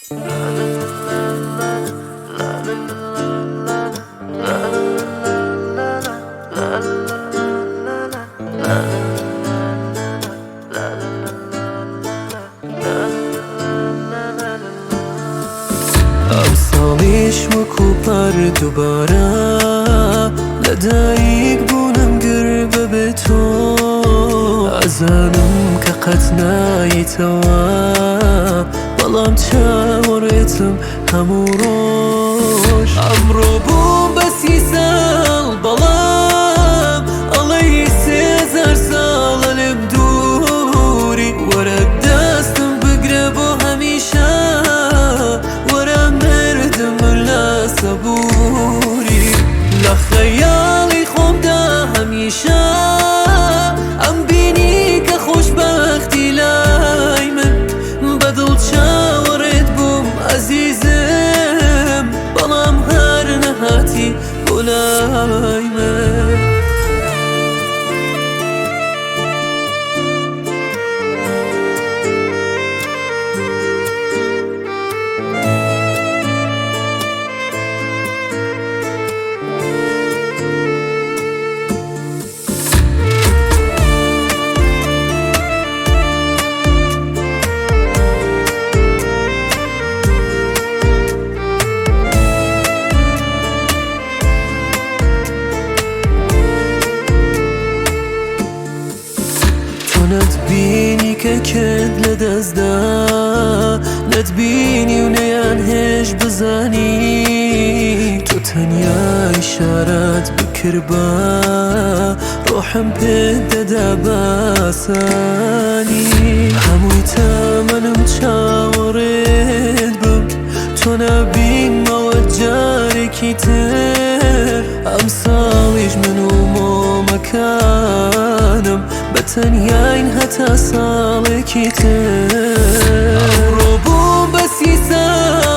ئەمساڵیش وەکو پار دووبارە لەدایک بوونم گر بەبێ تۆ. ئەزانم کە قەت نایتەوە، بەڵام چاوەڕێتم هەموو ڕۆژ. ئەمڕۆ بووم بە 30 ساڵ، بەڵام ئەڵێی 3000 ساڵە لێم دووری. وەرە دەستم بگرە بۆ هەمیشە، وەرە مردم لە سەبووری. لە خەیاڵی خۆمدا هەمیشە ئەم بینی کە خۆشبەختی لای من. بەدڵ چاوەڕێت بووم ئەزیزم، بەڵام هەر نەهاتی بۆ لای من. تۆ نەتبینی کە کێت لەدەستدا، نەتبینی و نەیان هێش بزانی. تۆ تەنیا ئیشارەت بکردبا، ڕۆحم پێت دەدا باسانی. هەمووی تەمەنم چاوەڕێت بم، تۆ نەبینمەوە جارێکی تر. ئەمساڵیش من و مۆمەکانم بە تەنیاین هەتا ساڵێکی تر. ئەمڕۆ بووم بە 30 ساڵ.